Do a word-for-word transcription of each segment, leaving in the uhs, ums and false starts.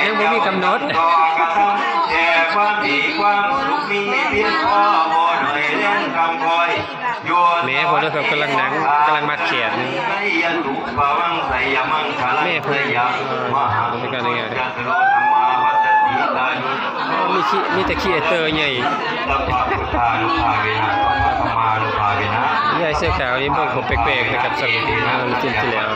ยังบ่มีกำหนด แม่พวกเรากำลังนั่ง กำลังมัดแขน แม่พวกเรา เออ มันก็นี่ไง มีคิ- มีแต่ครีเอเตอร์ใหญ่ ยายเสื้อขาวนี่เบิ่งผมแปลกๆนะครับ สัก อ่า อาทิตย์ที่แล้ว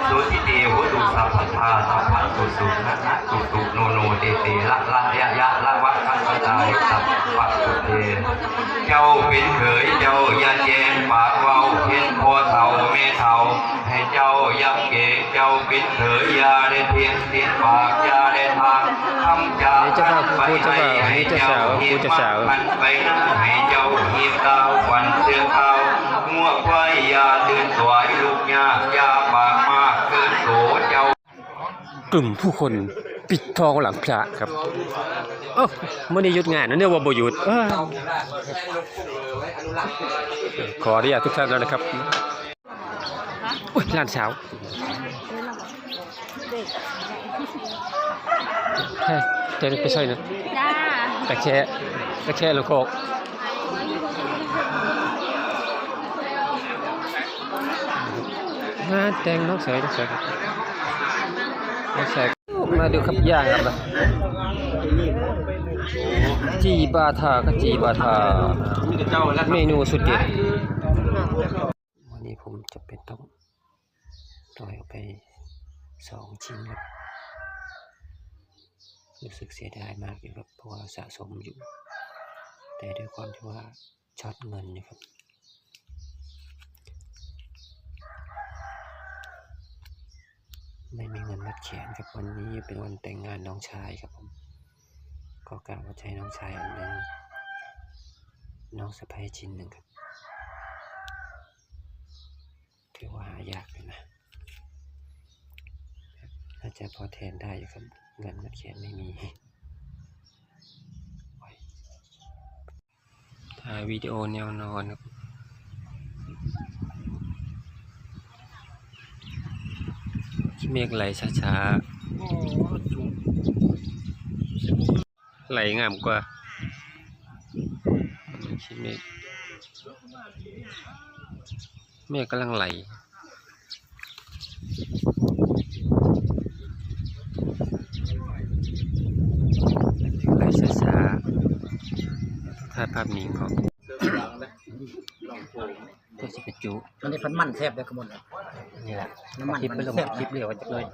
สุติเตโหตุสัพพทาสัพพะตุสุขะนะตุสุโนโนเตเตละละยะยะละวะทัสสะตาลิสัพพะตุเต เจ้าเป็นเขยเจ้าอย่าแจ้งปากเว้า เห็นพ่อเฒ่าแม่เฒ่า ให้เจ้ายับเกรง เจ้าเป็นเขยอย่าได้เพียงติดปาก อย่าได้ทางคำจา อันนี้เจ้าภาพ ผู้เจ้าบ่าว อันนี้เจ้าสาว ผู้เจ้าสาว มันไปหน้าให้เจ้าหีบเท้า วันเสื้อขาว งัวควายอย่าตื่นตัว ลูกยากอย่าปากมาก เกินโตเจ้า กลุ่มผู้คนปิดทองหลังพระครับ เอ้า มื้อนี้หยุดงานนะเนี่ย ว่าบ่หยุด เอ้อ ขออนุญาตทุกท่านแล้วนะครับ อุ๊ย หลานสาว เฮ้ย เดี๋ยวไปใส่นะ จ้า ตะแคะ ตะแคะแล้วก็ งานแต่งน้องเขย น้องเขย น้องเขย มาดูครับ ย่างครับ จีบาทาครับ จีบาทา เมนูสุดเด็ด วันนี้ผมจะเป็นต้อง ถอยออกไปสองชิ้นครับ รู้สึกเสียดายมากอยู่ครับ เพราะว่าสะสมอยู่ แต่ด้วยความที่ว่าช็อตเงินอยู่ครับ ไม่มีเงินมัดแขนครับ วันนี้เป็นวันแต่งงานน้องชายครับผม ก็กะว่าจะให้น้องชายอันหนึ่ง น้องสะใภ้ชิ้นหนึ่งครับ ถือว่าหายากอยู่นะ น่าจะพอแทนได้อยู่ครับ เงินมัดแขนไม่มี ถ่ายวิดีโอแนวนอนครับ เมฆไหลช้าๆ ไหลงามกว่า เมฆ เมฆกำลังไหล ไหลช้าๆ ถ่ายภาพนิ่งก่อน ก็สิเป็นจุ อันนี้พันมันแซ่บเด้อขโมย นี่แหละ น้ำมัน คลิป มัน ไปลง แซ่บ คลิปเดียวกันจักหน่อย